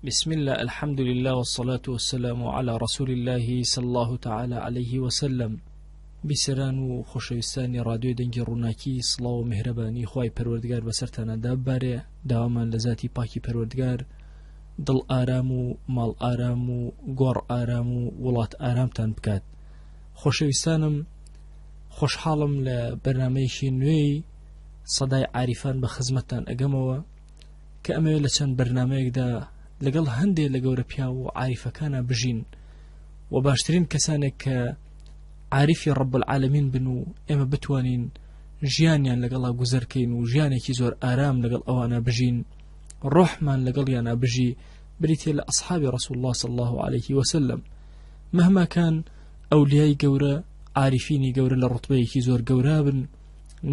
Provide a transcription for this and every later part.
بسم اللە الحمد للە والصلاة والسلام علی رسول اللە صلی اللە تعالی علیه وسلم بیسەران و خۆشەویستانی ڕادیۆی دەنگی ڕووناکی سڵاو و میهرەبانی خوای پەروەردگار بەسەرتانە داببارێ داوامان لە زاتی پاکی پەروەردگار دڵ ئارام و ماڵ ئارام و گۆڕ ئارام و وڵات ئارامتان بکات خۆشەویستانم خۆشحاڵم لە بەرنمەیەکی نوێی سەدای عاریفان بە خزمەتتان ئەگەمەوە کە ئەمەوێت لە چەند بەرنمەیەکدا لەگەڵ هەندێ لە گەورە پیاو و عاریفەکانە بژین و باشترین کەسانێک کە عاریفی ڕب العالمین بن و ئێمە بتوانین ژیانیان لەگەڵا گوزەرکەین و ژیانێکی زۆر ئارام لەگەڵ ئەوانە بژین ڕۆحمان لەگەڵیانە بژی بریتە لە ئەصحابی ڕسول الله صلی الله عليه وسلم مهما كان ئەولیای گەورە عاریفینی گەورە لە ڕوتبەیەکی زۆر گەورە بن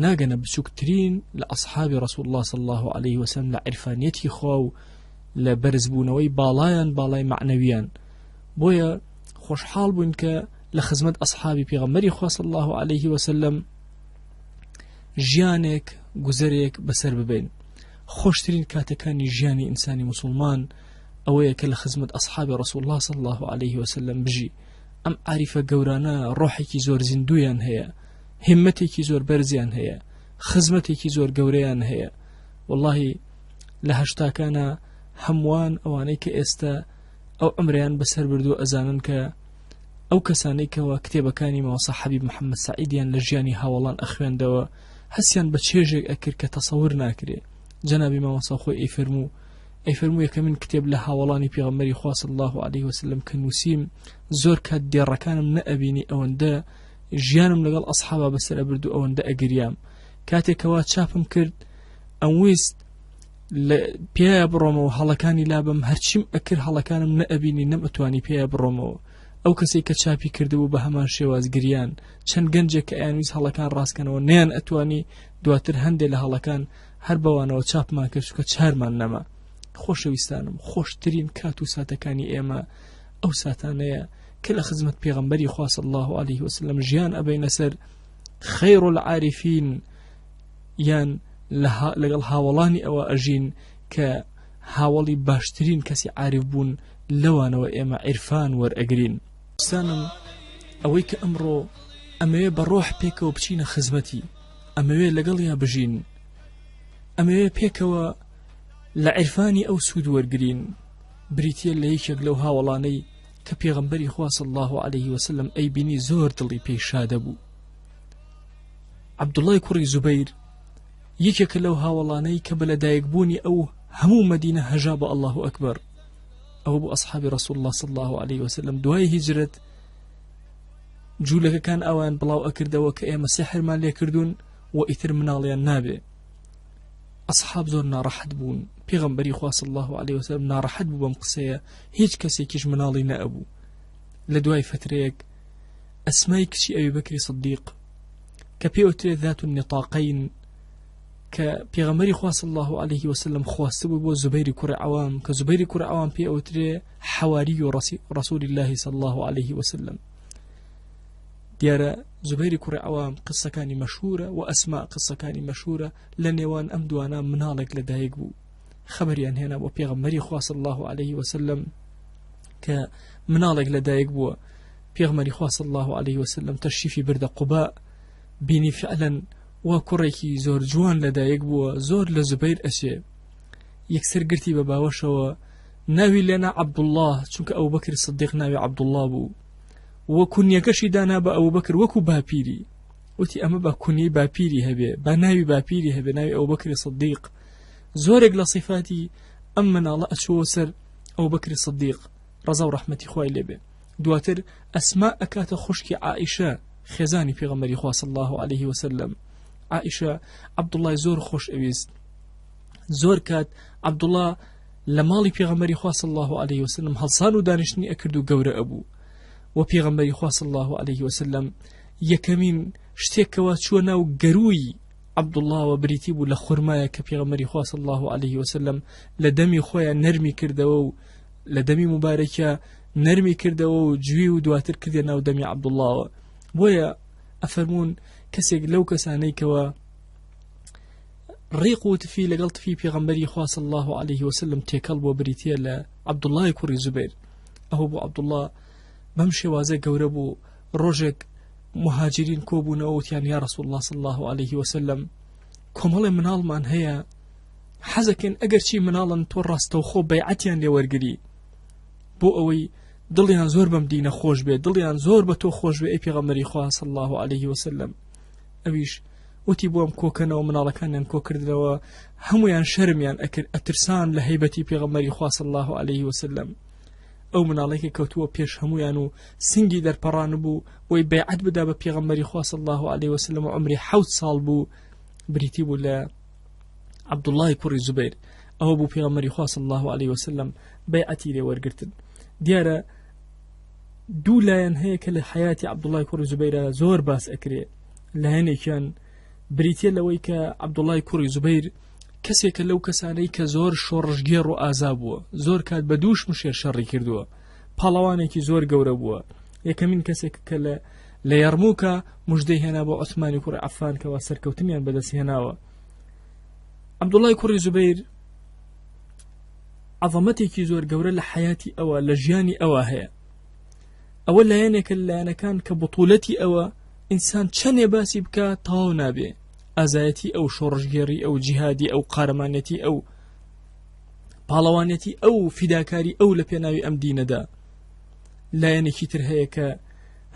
ناگەنە بچووکترین لە ئەصحابی ڕسول الله صلی الله عليه وسلم لە عیرفانیەتی خوا و لە بەرزبوونەوەی باڵایان باڵای معنەویان بۆیە خۆشحاڵ بووین کە لە خزمەت ئەصحابی پێغەمبەری خوا صلی الله عليه وسلم ژیانێک گوزەرێک بەسەر ببین خۆشترین کاتەکانی ژیانی ئینسانی مسلمان ئەوەیە کە لە خزمەت ئەصحابی ڕسول الله صلی الله عليه وسلم بژی ئەم عاریفە گەورانە ڕۆحێکی زۆر زیندویان هەیە هیمەتێکی زۆر بەرزیان هەیە خزمەتێکی زۆر گەورەیان هەیە واللهی لە هەشتاکانە هەمووان ئەوانەی کە ئێستا ئەو عمریان بەسەر بردو ئەزانن کە ئەو کەسانەی کەەوە کتێبەکانی ماوەسا حەبیب محەممەد سعیدیان لە ژیانی هاوڵان ئەخوێندەوە هەستیان بە چێژێک ئەکرد کە تەسەور ناکرێ جەنابی مامۆستا خۆی ئەیفەرموو ئەیفەرموو یەکەمین کتێب لە هاوەڵانی پێغەمبەری خوا صلی الله علیه وسلم کە نووسیم زۆر کات دێڕەکانم نەئەبینی ئەوەندە ژیانم لەگەڵ ئەسحابا بەسەر ئەبرد و ئەوەندە ئەگریام کاتێکەوە چاپم کرد ئەمویست پێیا بڕۆمەوە هەڵەکانی لابم هەرچیم ئەکرد هەڵەکانم نەئەبینی نەم ئەتوانی پێیا بڕۆمەوە ئەو کەسێک کە چاپی کردبوو بە هەمان شێواز گریان چەند گەنجێک کە ئەیانویست هەڵەکان ڕاستکەنەوە نیان ئەتوانی دواتر هەندێک لە هەڵەکان هەر بەوانەوە چاپمان کرد چونکە چارمان نەما خۆشەویستانم خۆشترین کات و ساتەکانی ئێمە ئەو ساتانەیە کە لە خزمەت پێغەمبەری خوا صلی الله علیه وسلم ژیان ئەبەینە سەر خیر العارفین یان لەگەڵ هاوڵانی ئەوە ئەژین کە هاوڵی باشترین کەسی عارف بوون لەوانەوە ئێمە عیرفان وەرئەگرین سانم ئەوەی کە ئەمڕۆ ئەمەوێ بە ڕۆح پێکەوە بچینە خزمەتی ئەمەوێ لەگەڵیا بژین ئەمەوێ پێکەوە لە عیرفانی ئەو سوود وەرگین بریتە لە یەکێک لەو هاوڵانەی کە پێغەمبەری خوا صلی الله علیه وسلم ئەیبینی زۆر دڵی پێی شادە بوو عەبدوڵای کوڕی زوبەیر یەکێکە لەو هاوەڵانەی کە بە لەدایکبوونی ئەو هەموو مەدینە هەژا بە الله ئەکبەر ئەوە بۆ ئەصحابی رسول الله صلی الله علیه وسلم دوای هیجرەت جوولەکەکان ئەوان بڵاو ئەکردەوە کە ئێمە سحرمان لێکردوون و ئیتر مناڵیان نابێ ئەسحاب زۆر ناڕەحەت بوون پێغەمبەری خوا صلی الله علیه وسلم ناڕەحەت بوو بەم قسەیە هیچ کەسێکیش مناڵی نەئەبوو لە دوای فترەیەک ئەسمای کچی ئەوی بەکری صدیق کە پێوترێت ذات النطاقین کە پێغەمبەری خوا صلی الله علیه وسلم خواستبوو بۆ زوبەیری کوڕی عەوام کە زوبەیری کوڕی عەوام پێ ئەوترێ حواری و رسول الله صلی الله علیه وسلم دیارە زوبەیری کوڕی عەوام قسەکانی مەشهورە و ئەسما قسەکانی مەشهورە لە نێوان ئەم دوانە مناڵێک لە دایک بوو خەبەریان هێنا بۆ پێغەمبەری خوا صلی الله علیه وسلم کە مناڵێک لە دایک بووە پێغمەری خوا صلی الله علیه وسلم تەشریفی بردە قوبا بینی فعلا وا کوڕێکی زۆر جوان لەدایک بووە زۆر لە زوبەیر ئەچێ یەکسەر گرتی بە باوەشەوە ناوی لێنا عەبدوڵڵا چونکە ئەوبەکر سدیق ناوی عەبدوڵڵا بوو وە کونیەکەشی دانا بە ئەوبەکر وەکو باپیری وتی ئەمە بە کونیەی باپیری هەبێ با ناوی باپیری هەبێ ناوی ئەوبەکری سدیق زۆرێک لە صفاتی ئەم مناڵە ئەچووە سەر ئەوبەکری سدیق ڕەزا و ڕەحمەتی خوای لێبێ دواتر ئەسما ئەکاتە خوشکی عائیشە خێزانی پێغەمبەری خوا صلی الله علیه وسلم عائیشە عەبدوڵای زۆر خۆش ئەویست زۆر کات عەبدوڵا لە ماڵی پێغەمبەری خوا صلی الله علیه وسلم هەڵسان و دانیشتنی ئەکرد و گەورە ئەبوو و پێغەمبەری خوا صلی الله علیه وسلم یەکەمین شتێکەوە چووە ناو گەرووی عەبدوڵڵاوە بریتی بوو لە خورمایە کە پێغەمبەری خوا صلی الله علیه وسلم لە دەمی خۆیان نەرمی کردەوە و لە دەمی مبارەکە نەرمی کردەوە و جوی و دواتر کردە ناو دەمی عەبدوڵڵاوە بۆیە ئەفەرمونون کەسێک لەو کەسانەی کەەوە ڕیق و تفی لەگەڵ تفی پێغەمبەری خوا صلی الله علیه وسلم تێکەڵ بووە بریتییە لە عەبدوڵڵای کوڕی زوبەیر. ئەوە بوو عەبدوڵڵا بەم شێوازە گەورە بوو. ڕۆژێک مهاجرین کۆبوونەوە وتیان یا رسول الله صلی الله علیه وسلم کۆمەڵێ مناڵمان هەیە حەزەکەین ئەگەرچی مناڵن تۆ ڕاستەوخۆ بەیعەتیان لێ وەرگری بۆ ئەوەی دڵیان زۆر بەم دینە خۆش بێ دڵیان زۆر بە تۆ خۆش بێ ئەی پێغەمبەری خوا صلی الله علیه وسلم ئەویش وتی بۆم کۆکەنەوە مناڵەکانیان کۆکردنەوە هەمویان شەرمیان ئەکرد ئەترسان لە هەیبەتی پێغەمبەری خوا صلی الله علیه وسلم ئەو مناڵێکی کەوتووە پێش هەمویان و سنگی دەرپەڕان بوو بۆی بەیعەت بدا بە پێغەمبەری خوا صلی الله علیه وسلم و عمری 7 ساڵ بوو بریتی بوو لە عەبدوڵڵای کوڕی زوبەیر ئەوە بوو پێغەمبەری خوا صلی الله علیه وسلم بەیعەتی لێ وەرگرتن. دیارە دوو لایەن هەیە کە لە حیاتی عەبدوڵڵای کوڕی زوبەیرە زۆر باس ئەکرێ. لایەنێکیان بریتە لەوەی کە عەبدوڵڵای کوڕی زوبەیر کەسێکە لەو کەسانەی کە زۆر شۆڕشگێڕ و ئازا بووە، زۆر کات بە دوو شمشێر شەڕی کردووە، پاڵەوانێکی زۆر گەورە بووە. یەکەمین کەسێک کە لە لە یەرموکە مژدەی هێنا بۆ عوسمانی کوڕی عەفان کەوا سەرکەوتنیان بەدەست هێناوە. عەبدوڵای کوڕی زوبەیر عەزەمەتێکی زۆر گەورە لە حیاتی ئەوە لە ژیانی ئەوە هەیە. ئەوە لایەنێکە لە لایەنەکان کە بطولەتی ئەوە ئینسان چەنێ باسی بکە تەواو نابێ. ئازایەتی ئەو، شۆڕشگێڕی ئەو، جیهادی ئەو، قارەمانەتی ئەو، پاڵەوانێتی ئەو، فیداکاری ئەو لە پێناوی ئەم دینەدا. لایەنێکی تر هەیە کە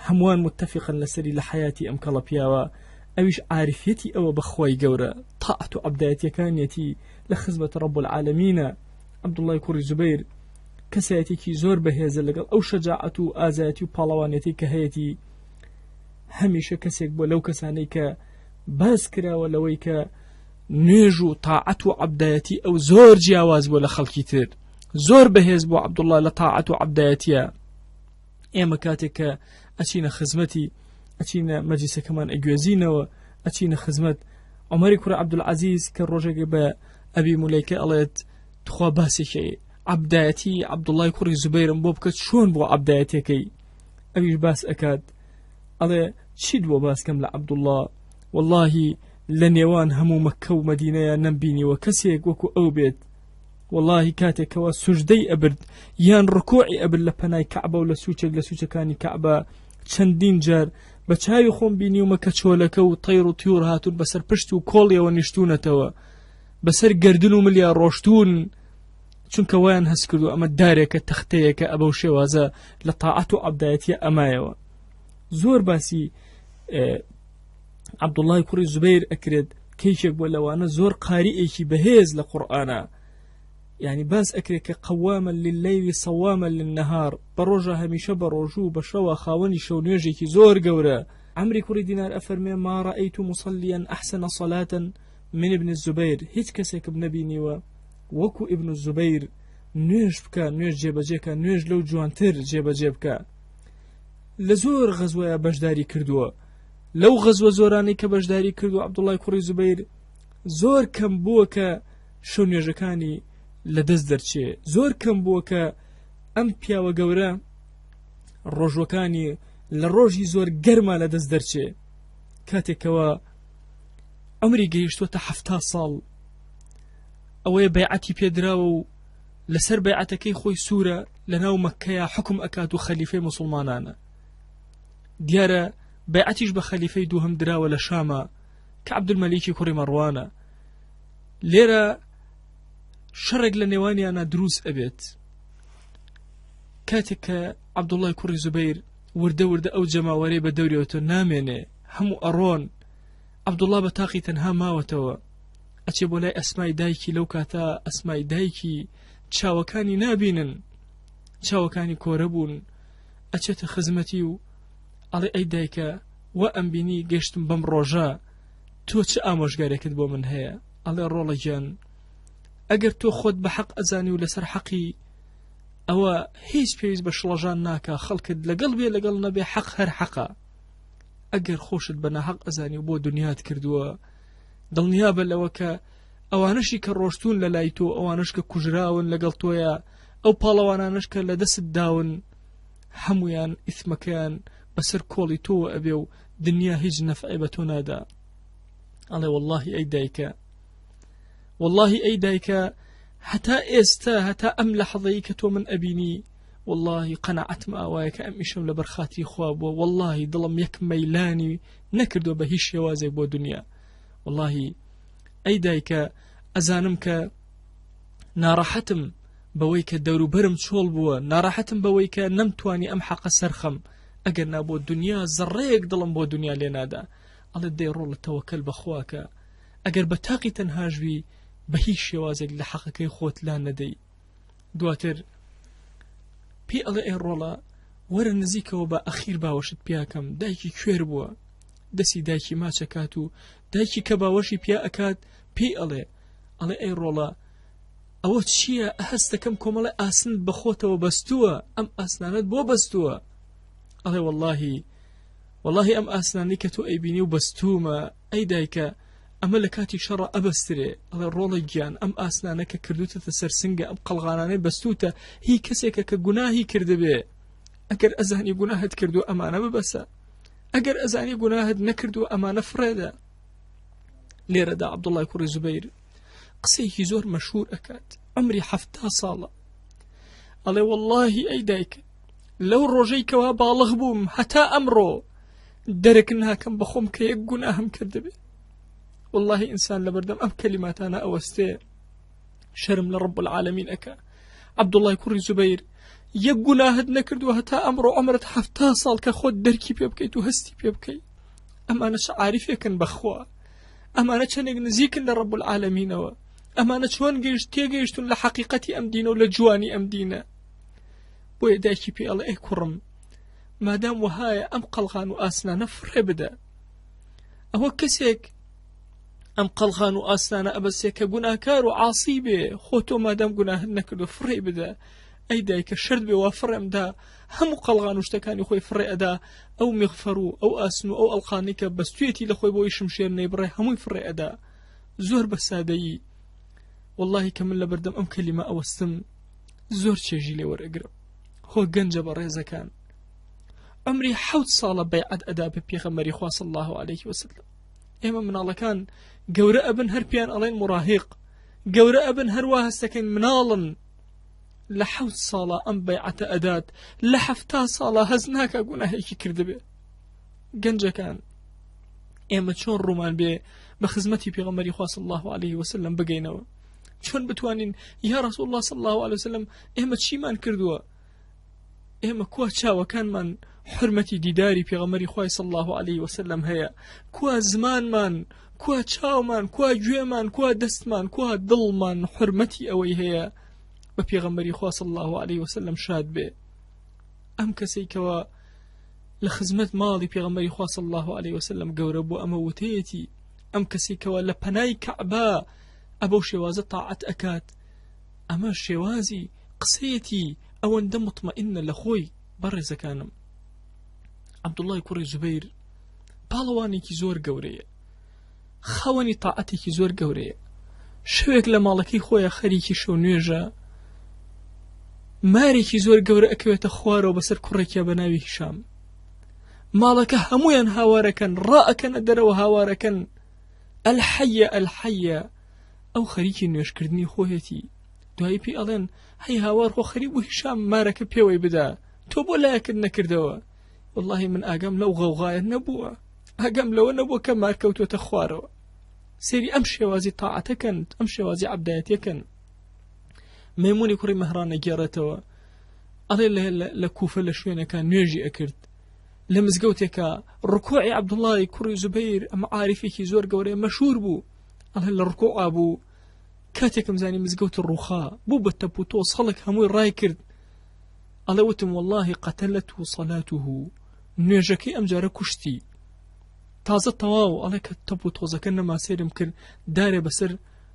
هەمووان متفقن لەسەری لە حیاتی ئەم کەڵە پیاوە، ئەویش عارفیەتی ئەوە بە خوای گەورە، تاعەت و عەبدایەتیەکانیەتی لە خزمەت رب العالمینە. عەبدوڵای کوڕی زوبەیر کەسایەتێکی زۆر بەهێزە لەگەڵ ئەو شەجاعەت و ئازایەتی و پاڵەوانێتی کە هەیەتی. هەمیشە کەسێک بووە لەو کەسانەی کە باس کراوە لەوەی کە نوێژ و تاعەت و عەبدایەتی ئەو زۆر جیاواز بووە لە خەڵکی تر، زۆر بەهێز بوو عەبدوڵڵا لە تاعەت و عەبدایەتیە. ئێمە کاتێک کە ئەچینە خزمەتی، ئەچینە مەجلیسەکەمان ئەگوێزینەوە، ئەچینە خزمەت عومەری کوڕی عەبدولعەزیز کە ڕۆژێک بە ئەبی مولەیکە ئەڵێت تخوا باسێکی عەبدایەتی عەبدوڵای کوڕی زوبەیرم بۆ بکە چۆن بۆ عەبدایەتەکەی، ئەویش باس ئەکات ئەڵێ چیت بۆ باسکەم لە عەبدوڵڵا، وەڵاهی لە نێوان هەموو مەککە و مەدینەیە نەمبینیوە کەسێک وەکو ئەو بێت. وەڵاهی کاتێک کەوا سوجدەی ئەبرد یان ڕکوعی ئەبرد لە پەنای کەعبە و لە سوچێک لە سوچەکانی کەعبە، چەندین جار بە چاوی خۆم بینیومە کە چۆلەکە و تەیر و تیور هاتوون بەسەر پشت و کۆڵیەوە نیشتوونەتەوە، بەسەر گردن و ملیا ڕۆشتوون، چونکە وایان هەست کردو ئەمە دارێکە تەختەیەکە ئەبەو شێوازە لە تاعەت و عەبدایەتیە ئەمایەوە. زۆر باسی عەبدوڵای کوڕی زوبەیر ئەکرێت کەیکێک بۆ لەوانە زۆر قاریئێکی بەهێز لە قورئانە، یعنی باس ئەکرێت کە قەوامە للەیل سەوامە للنهار، بە ڕۆژە هەمیشە بە ڕۆژوو بە شەوە خاوەنی شەو نوێژێکی زۆر گەورە. عەمری کوڕی دینار ئەفەرمێ ما رأیت مصلیا احسن صلاة من ابن الزبیر، هیچ کەسێکم نەبینیوە وەکو ابن الزبیر نوێژ بکە، نوێژ جێبەجێکە، نوێژ لەو جوانتر جێبەجێ بکە. لە زۆر غەزوەیە بەشداری کردووە، لەو غەزوە زۆرانەی کە بەشداری کردو عەبدوڵای کوڕی زوبەیر زۆر کەم بووە کە شەو نوێژەکانی لە دەست دەرچێ، زۆر کەم بووە کە ئەم پیاوە گەورە ڕۆژوەکانی لە ڕۆژی زۆر گەرما لە دەست دەرچێ. کاتێکەوە عمری گەیشتووەتە 70 ساڵ، ئەوەیە بەیعەتی پێدراوە و لەسەر بەیعەتەکەی خۆی سوورە، لەناو مەککەیا حوکم ئەکات و خەلیفەی موسڵمانانە. دیارە بەیعەتیش بە خەلیفەی دووهەم دراوە لە شامە کە عەبدولمەلیکی کوڕی مەڕوانە. لێرە شەڕێک لە نێوانیانە دروست ئەبێت. کاتێک کە عەبدوڵای کوڕی زوبەیر وردە وردە ئەو جەماوەرەی بە دەوریەوە نامێنێ، هەموو ئەڕۆن، عەبدوڵا بە تاقی تەنها ماوەتەوە. ئەچێ بۆ لای ئەسمای دایکی، لەو کاتە ئەسمای دایکی چاوەکانی نابینن، چاوەکانی کۆرە بوون. ئەچێتە خزمەتی و ئەڵێ ئەی دایکە وا ئەمبینی گەشتم بەم ڕۆژە، تۆ چ ئامۆژگارێکت بۆ من هەیە؟ ئەڵێ ڕۆڵە گیان ئەگەر تۆ خۆت بە حەق ئەزانی و لەسەر حەقی، ئەوە هیچ پێویست بە شڵەژان ناکا، خەڵکت لەگەڵ بێ لەگەڵ نەبێ حەق هەر حەقە. ئەگەر خۆشت بە ناحەق ئەزانی و بۆ دنیات کردووە، دڵنیابە لەوە کە ئەوانەشی کە ڕۆشتوون لە لای تۆ، ئەوانەش کە کوژراون لەگەڵ تۆیە، ئەو پاڵەوانانەش کە لە دەست داون، هەمویان ئیثمەکەیان بەسەر کۆڵی تۆوە ئەبێ و دنیا هیچ نەفعێ بە تۆ نادا. ئەڵێ وەڵڵاهی ئەی دایکە واللهی ئەی دایکە هەتا ئێستا هەتا ئەم لەحظەی کە تۆ من ئەبینی واللهی قەناعەتم ئاوایە کە ئەم ئیشم لەبەر خاتری خوا بووە واللهی دڵم یەک مەیلانی نەکردووە بە هیچ شێوازێک بۆ دنیا واللهی ئەی دایکە ئەزانم کە ناڕەحەتم بەوەی کە دەوروبەرم چۆڵ بووە ناڕەحەتم بەوەی کە نەمتوانی ئەم حەقە سەرخەم ئەگەر نا بۆ دنیا زەڕەیەک دڵم بۆ دنیا لێ نادا ئەڵێ دەی ڕۆڵە تەوەکەل بەخواکە ئەگەر بە تاقی تەنهاش بی بە هیچ شێوازێک لە حەقەکەی خۆت لا نەدەی دواتر پێی ئەڵێ ئەی ڕۆڵە وەرە نزیکەوە بە ئەخیر باوەشت پیاکەم دایکی کوێر بووە دەسی دایکی ماچەکات و دایکی کە باوەشی پیا ئەکات پێی ئەڵێ ئەڵێ ئەی ڕۆڵە ئەوە چییە هەستەکەم کۆمەڵی ئاسن بەخۆتەوە بەستووە ئەم ئاسنانت بۆ بەستووە ئەڵێ واللهی واللهی ئەم ئاسنانی کە تۆ ئەیبینی و بەستوومە ئەی دایکە ئەمە لە کاتی شەڕە ئەبەسترێ ئەڵێ ڕۆڵە گیان ئەم ئاسنانە کە کردوتەتە سەر سنگە ئەم قەڵغانانەی بەستوتە هی کەسێکە کە گوناهی کردبێ ئەگەر ئەزانی گوناهت کردو ئەمانە ببەسە ئەگەر ئەزانی گوناهت نەکردو ئەمانە فڕێدە لێرەدا عەبدوڵای کوڕی زوبەیر قسەیەکی زۆر مەشهور ئەکات عمری حەفتا ساڵە ئەڵێ واللهی ئەی دایکە لەو ڕۆژەی کەوا باڵغ بووم هەتا ئەمڕۆ دەرک ناکەم بەخۆم کە یەک گوناهم کردبێ واللهی ئینسان لەبەردەم ئەم کەلیماتانە ئەوەستێ شەرم لە ڕب العالمین ئەکا عەبدوڵای کوڕی زوبەیر یەک گوناهت نەکردووە هەتا ئەمڕۆ عمرت حەفتا ساڵ کە خۆت دەرکی پێ بکەیت و هەستی پێ بکەیت ئەمانە چ عاریفێکن بەخوا ئەمانە چەندێک نزیکن لە ڕب العالمینەوە ئەمانە چۆن گەیشت تێگەیشتون لە حەقیقەتی ئەم دینە و لە جوانی ئەم دینە بۆیە دایکی پێ ئەڵێ ئەی کوڕم مادام وەهایە ئەم قەڵغان و ئاسنانە فڕێ بدە ئەوە کەسێک ئەم قەڵغان و ئاسنانە ئەبەسێ کە گوناکار و عاسی بێ خۆ تۆ مادام گوناهت نەکردو فڕێ بدە ئەی دایکە شرت بێ وا فڕێمدا هەموو قەڵغان و شتەکانی خۆی فڕێ ئەدا ئەو میغفەر و ئەو ئاسن و ئەو ئەڵقانی کە بەستویەتی لە خۆی بۆی شمشێر نەیبڕێ هەمووی فڕێ ئەدا زۆر بە سادەیی واللهی کە من لەبەردەم ئەم کەلیمە ئەوەستم زۆر چێژی لێ وەرئەگرم هۆ گەنجە بەڕێزەکان عمری حەوت ساڵە بەیعەت ئەدا بە پێغەمبەری خوا صلی الله علیه وسلم ئێمە مناڵەکان گەورە ئەبن هەر پێیان ئەڵێن مراهق گەورە ئەبن هەروە هەستەکەین مناڵن لە حەوت ساڵە ئەم بەیعەتە ئەدات لە حەفتا ساڵە هەز ناکە گوناهێکی کردبێ گەنجەکان ئێمە چۆن ڕوومان بێ بە خزمەتی پێغەمبەری خوا صلی الله علیه وسلم بگەینەوە چۆن بتوانین یا رسول الله صلی الله علیه وسلم ئێمە چیمان کردووە ئێمە کوا چاوەکانمان حرمەتی دیداری پێغەمبەری خوای صلی الله علیه وسلم هەیە کوا زمانمان کوا چاومان کوا گوێمان کوا دەستمان کوا دڵمان حرمەتی ئەوەی هەیە بە پێغەمبەری خوا صلی الله علیه وسلم شاد بێ ئەم کەسەی کەوا لە خزمەت ماڵی پێغەمبەری خوا صلی الله علیه وسلم گەورە بوو ئەمە وتەیەتی ئەم کەسی کەوا لە پەنای کەعبە ئەبەو شێوازە تاعەت ئەکات ئەمە شێوازی قسەیەتی ئەوەندە مطمئنە لە خۆی بەڕێزەکانم عەبدوڵای کوڕی زوبەیر پاڵەوانێکی زۆر گەورەیە خاوەنی تاعەتێکی زۆر گەورەیە شەوێک لە ماڵەکەی خۆیە خەریکی شەو نوێژە مارێکی زۆر گەورە ئەکەوێتە خوارەوە بەسەر کوڕێکیا بە ناوی هیشام ماڵەکە هەمویان هاوارەکەن ڕائەکەنە دەرەوە هاوارەکەن الحیە الحیە ئەو خەریکی نوێژکردنی خۆیەتی دوایی پێی ئەڵێن هەی هاوار خۆ خەریک بوو هیشام مارەکە پێوەی بدا تۆ بۆ لایەکت نەکردەوە واللهی من ئاگام لەو غەوغایە نەبووە ئاگام لەوە نەبووە کە مار کەوتوەتە خوارەوە سێری ئەم شێوازی تاعەتەکەن ئەم شێوازی عەبدایەتەکەن مەمونی کوڕی مەهران ئەگێڕێتەوە ئەڵێ لە کوفە لە شوێنەکە نوێژی ئەکرد لە مزگەوتێکە ڕکوعی عەبدوڵای کوڕی زوبەیر ئەمە عاریفێکی زۆر گەورەیە مەشهور بوو ئەڵێ لە ڕکوعا بوو کاتێکم زانی مزگەوت ڕوخا بوو بە تەپ و تۆز خەڵک هەمووی ڕای کرد ئەڵێ وتم واللهی قەتەلەت و سەلاته نوێژەکەی ئەمجارە کوشتی تازە تەواو ئەڵێ کە تەپ و تۆزەکە نەما سێرم کرد دارێ بەسەر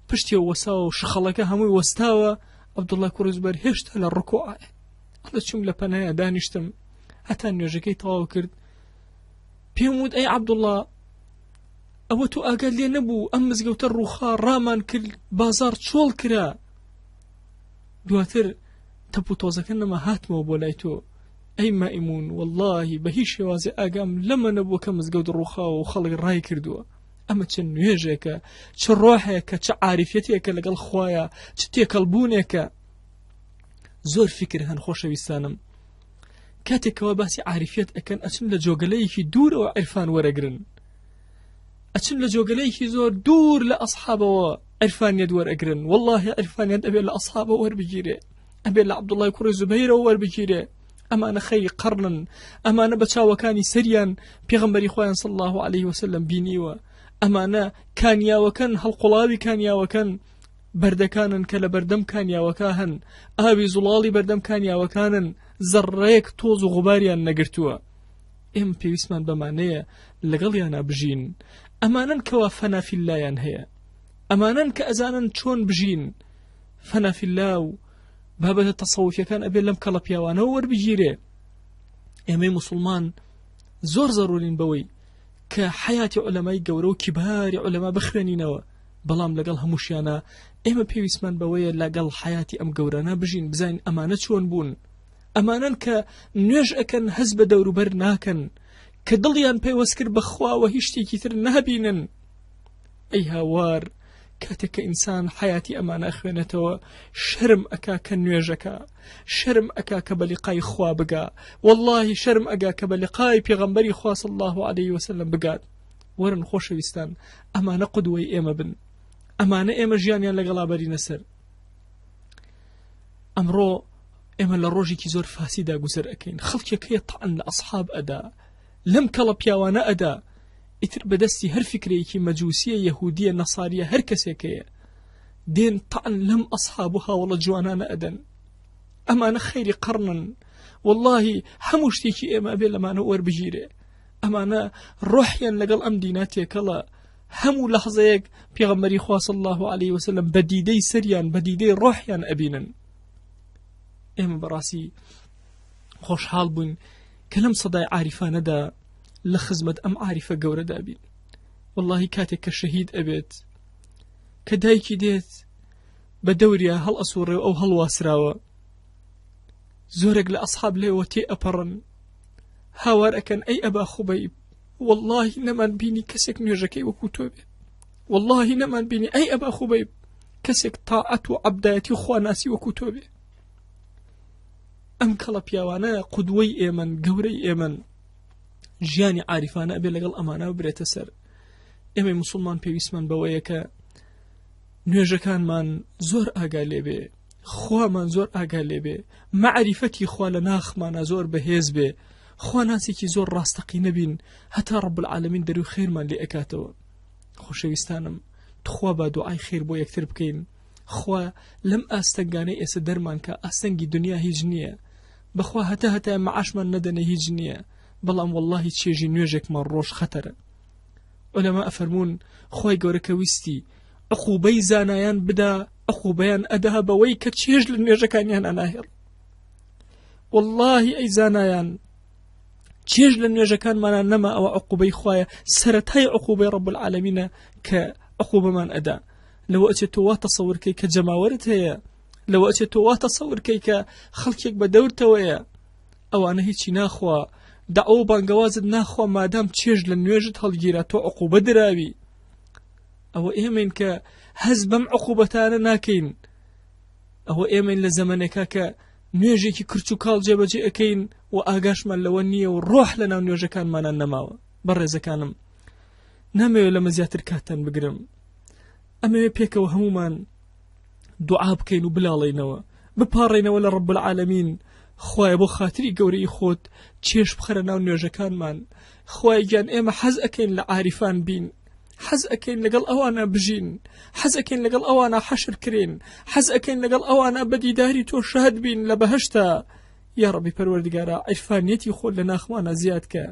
پشتیەوە وەساوە و شخەڵەکە هەمووی وەستاوە عەبدوڵڵا کوڕی زوبەر هێشتا لە ڕکوعایە ئەڵێ چووم لە پەنایە دانیشتم هەتا نوێژەکەی تەواو کرد پێم وت ئەی عەبدوڵڵا ئەوە تۆ ئاگات لێ نەبوو ئەم مزگەوتە ڕووخا ڕامان کرد بازار چۆڵ کرا دواتر تەپ و تۆزەکە نەما هاتمەوە بۆ لای تۆ ئەی مەئمون واللهی بە هیچ شێوازێ ئاگام لەمە نەبووە کە مزگەوت ڕووخاوە و خەڵک ڕای کردووە. ئەمە چ نوێژێکە، چ ڕۆحێکە، چ عاریفیەتێکە لەگەڵ خوایە، چ تێکەڵبوونێکە. زۆر فیکر هەن خۆشەویستانم. کاتێکەوە باسی عاریفیەت ئەکەن ئەچن لە جۆگەلەیەکی دوورەوە عیرفان وەرەگرن، ئەچن لە جۆگەلەیەکی زۆر دوور لە ئەسحابەوە عیرفانیەت وەرەگرن. واللهی عیرفانیەت ئەبێ لە ئەسحابەوە وەربگیرێ، ئەبێ لە عەبدوڵای کوڕی زوبەیرەوە وەربگیرێ. ئەمانە خەیری قەڕنن، ئەمانە بە چاوەکانی سەریان پێغەمبەری خۆیان صلی الله علیه وسلم بینیوە. ئەمانە کانیاوەکەن، هەڵقوڵاوی کانیاوەکەن، بەردەکانن کە لە بەردەم کانیاوەکە هەن، ئاوی زوڵاڵی بەردەم کانیاوەکانن، زەڕڕەیەک تۆز و غوباریان نەگرتووە. ئێمە پێویستمان بەمانەیە لەگەڵیانا بژین. ئەمانەن کەوا فەنا فیللایان هەیە، ئەمانەن کە ئەزانن چۆن بژین. فەنا فیللا و بابەتە تەسەوفیەکان ئەبێ لەم کەڵە پیاوانەوە وەربگیرێ. ئێمەی موسڵمان زۆر زەرورین بەوەی کە حەیاتی عولەمای گەورە و کیباری عولەما بخوێنینەوە، بەڵام لەگەڵ هەمووشیانە ئێمە پێویستمان بەوەیە لەگەڵ حەیاتی ئەم گەورانە بژین، بزانین ئەمانە چۆن بوون. ئەمانەن کە نوێژ ئەکەن هەست بە دەوروبەر ناکەن، کە دڵیان پەیوەست کرد بە خواوە هیچ شتێکی تر نابینن. ئەی هاوار، کاتێک کە ئینسان حەیاتی ئەمانە ئەخوێنێتەوە شەرم ئەکا کە نوێژەکە، شەرم ئەکا کە بە لیقای خوا بگا، وەڵڵاهی شەرم ئەگا کە بە لیقای پێغەمبەری خوا صلی الله علیه وسلم بگات. وەرن خۆشەویستان ئەمانە قودوەی ئێمە بن، ئەمانە ئێمە ژیانیان لەگەڵا بەرینە سەر. ئەمڕۆ ئێمە لە ڕۆژێکی زۆر فاسیدا گوزەر ئەکەین، خەڵکێک هەیە تەعن لە ئەسحاب ئەدا، لەم کەڵە پیاوانە ئەدا، ئیتر بەدەستی هەر فیکرەیەکی مەجوسیە، یەهودیە، نەساریە، هەر کەسێک هەیە دێن تەعن لەم ئەسحاب و هاوڵە جوانانە ئەدەن. ئەمانە خەیری قەڕنن، واللهی هەموو شتێکی ئێمە ئەبێ لەمانە وەربگیرێ. ئەمانە ڕۆحیان لەگەڵ ئەم دینا تێکەڵە. هەموو لەحزەیەک پێغەمبەری خوا صلی الله علیه وسلم بە دیدەی سەریان، بە دیدەی ڕۆحیان ئەبینن. ئێمە بەڕاستی خۆشحاڵ بووین کە لەم سەدای عاریفانەدا لە خزمەت ئەم عاریفە گەورەدا بین. واللهی کاتێک کە شەهید ئەبێت، کە دایکی دێت بە دەوریا هەڵ ئەسوڕێ و ئەو هەڵواسراوە، زۆرێک لە ئەسحاب لێوە تێ ئەپەڕن، هاوار ئەکەن ئەی ئەبا خوبەیب، واللهی نەمان بینی کەسێک نوێژەکەی وەکو تۆ بێ، واللهی نەمان بینی ئەی ئەبا خوبەیب کەسێک تاعەت و عەبدایەتی و خواناسی وەکو تۆ بێ. ئەم کەڵە پیاوانە قودوەی ئێمەن، گەورەی ئێمەن. ژیانی عاریفانە ئەبێ لەگەڵ ئەمانە برێتە سەر. ئێمەی موسڵمان پێویستمان بەوەیە کە نوێژەکانمان زۆر ئاگا لێبێ، خوامان زۆر ئاگا لێبێ، مەعریفەتی خوا لە ناخمانە زۆر بەهێز بێ، خوا ناسێکی زۆر ڕاستەقینە بین هەتا ڕب العالمین دەروی خێرمان لێ ئەکاتەوە. خۆشەویستانم تخوا با دوعای خێر بۆ یەکتر بکەین. خوا لەم ئاستەنگانەی ئێستا دەرمان کە ئاستەنگی دنیا هیچ نییە، بەخوا هەتا هەتا معاشمان نەدەنێ هیچ نییە، بەڵام واللهی چێژی نوێژێکمان ڕۆژ خەتەرە. عولەما ئەفەرموون خوای گەورە کە ویستی عقوبەی زانایان بدا، عقوبەیان ئەدا بەوەی کە چێژ لە نوێژەکانیان ئەناهێڵ. واللهی ئەی زانایان چێژ لە نوێژەکانمانە نەما، ئەوە عقوبەی خوایە، سەرەتای عقوبەی ڕب العالمینە کە عقوبەمان ئەدا. لەوە ئەچێت تۆ وا تەسەورکەی کە جەماوەرت هەیە، لەوە ئەچێت تۆ وا تەسەورکەی کە خەڵکێک بە دەورتەوەیە، ئەوانە هیچی ناخوا، دەعوە و بانگەوازت ناخوا مادام چێژ لە نوێژت هەڵگیرا تۆ عقوبە دراوی. ئەوە ئێمەین کە هەز بەم عقوبەتانە ناکەین، ئەوە ئێمەین لە زەمەنێکا کە نوێژێکی کرچ و کاڵ جێبەجێ ئەکەین و ئاگاشمان لەوە نییە و ڕۆح لە ناو نوێژەکانمانە نەماوە. بەڕێزەکانم نامەوێت لەمە زیاتر کاتتان بگرم، ئەمەوێ پێکەوە هەمومان دوعا بکەین و بلاڵێینەوە، بپاڕێینەوە لە ڕب العالمین. خوایە بۆ خاتری گەورەی خۆت چێژ بخەرە ناو نوێژەکانمان. خوایە گیان ئێمە حەز ئەکەین لە عاریفان بین، حەز ئەکەین لەگەڵ ئەوانە بژین، حەز ئەکەین لەگەڵ ئەوانە حەشر کرێن، حەز ئەکەین لەگەڵ ئەوانە بە دیداری تۆ شاد بین لە بەهەشتا. یا ڕەبی پەروەردگارا عیرفانیەتی خۆت لە ناخمانە زیاد کە،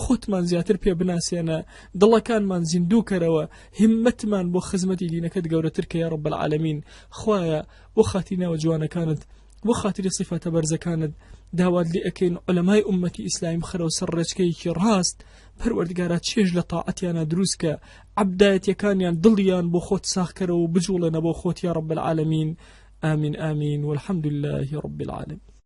خۆتمان زیاتر پێ بناسێنە، دڵەکانمان زیندوو کەرەوە، هیممەتمان بۆ خزمەتی دینەکەت گەورەتر کە یا رب العالمین. خوایە بۆ خاتری ناوە جوانەکانت، بۆ خاتری سیفاتە بەرزەکانت داوات لێ ئەکەین عولەمای ئوممەتی ئیسلامی بخەرەوە سەر ڕێچکەیەکی ڕاست. پەروەردگارا چێژ لە تاعەتیانە دروست کە، عەبدایەتیەکانیان دڵیان بۆ خۆت ساغ کەرەوە و بجوڵێنە بۆ خۆت یا رب العالمین. آمین آمین والحمد لله رب العالمین.